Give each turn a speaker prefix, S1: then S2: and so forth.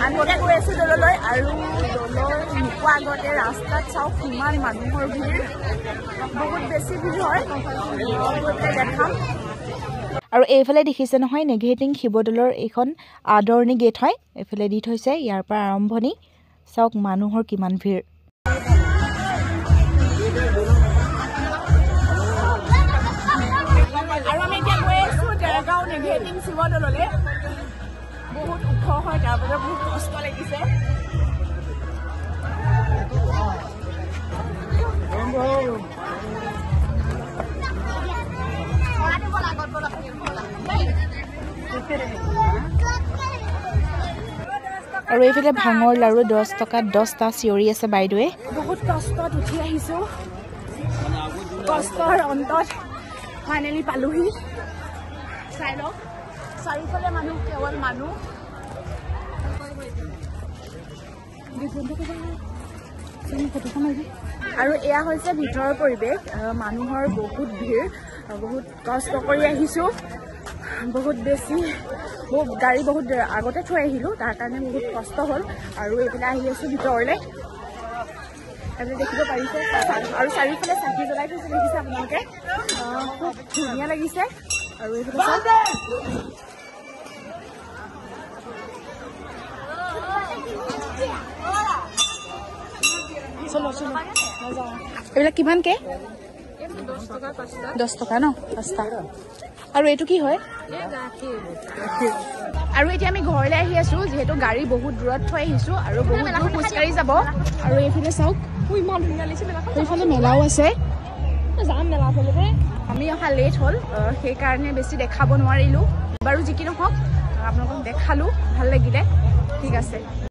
S1: আমি এতিয়া গৈ আছোঁ দৌললৈ আৰু দৌলৰ নোপোৱা আগতে ৰাস্তাত চাওক কিমান মানুহৰ ভিৰ, বহুত বেছি ভিৰ হয়, গৈ পেলাই দেখাম।
S2: আৰু এইফালে দেখিছে নহয় নেঘেৰিটিং শিৱদৌলৰ এইখন আদৰণি গেট হয়, এইফালে দি থৈছে, ইয়াৰ পৰা আৰম্ভণি। চাওক মানুহৰ কিমান ভিৰ।
S1: আৰু আমি এতিয়া গৈ আছোঁ দেৰগাঁও নেঘেৰিটিং শিৱদৌললৈ। বহুত ওখ হয়, তাৰ বাবে বহুত কষ্ট লাগিছে।
S2: আৰু এইফালে ভাঙৰ লাৰু 10 টকাত 10টা চিঞৰি আছে বাইদেৱে।
S1: বহুত কষ্টত উঠি আহিছোঁ, কষ্টৰ অন্তত ফাইনেলি পালোহি। চাই লওক চাৰিওফালে মানুহ, কেৱল মানুহ। আৰু এয়া হৈছে ভিতৰৰ পৰিৱেশ, মানুহৰ বহুত ভিৰ, বহুত কষ্ট কৰি আহিছোঁ, বহুত বেছি বহুত গাড়ী বহুত আগতে থৈ আহিলোঁ, তাৰ কাৰণে বহুত কষ্ট হ'ল। আৰু এইফালে আহি আছোঁ ভিতৰলৈ, আপুনি দেখিব পাৰিছে। আৰু চাৰিওফালে চাকি জ্বলাই থৈছে, দেখিছে আপোনালোকে, খুব ধুনীয়া লাগিছে। আৰু এইফালে
S2: এইবিলাক কিমানকে? 10 টকা ন, 5টা। আৰু এইটো কি হয়?
S1: আৰু এতিয়া আমি ঘৰলৈ আহি আছো, যিহেতু গাড়ী বহুত দূৰত থৈ আহিছো আৰু বহুত দূৰ খোজকাঢ়ি যাব। আৰু এইফালে চাওক এইফালে মেলাও আছে, আমি অহা লেট হ'ল সেইকাৰণে বেছি দেখাব নোৱাৰিলো। বাৰু যি কি নহওক আপোনালোকক দেখালো, ভাল লাগিলে। ঠিক আছে।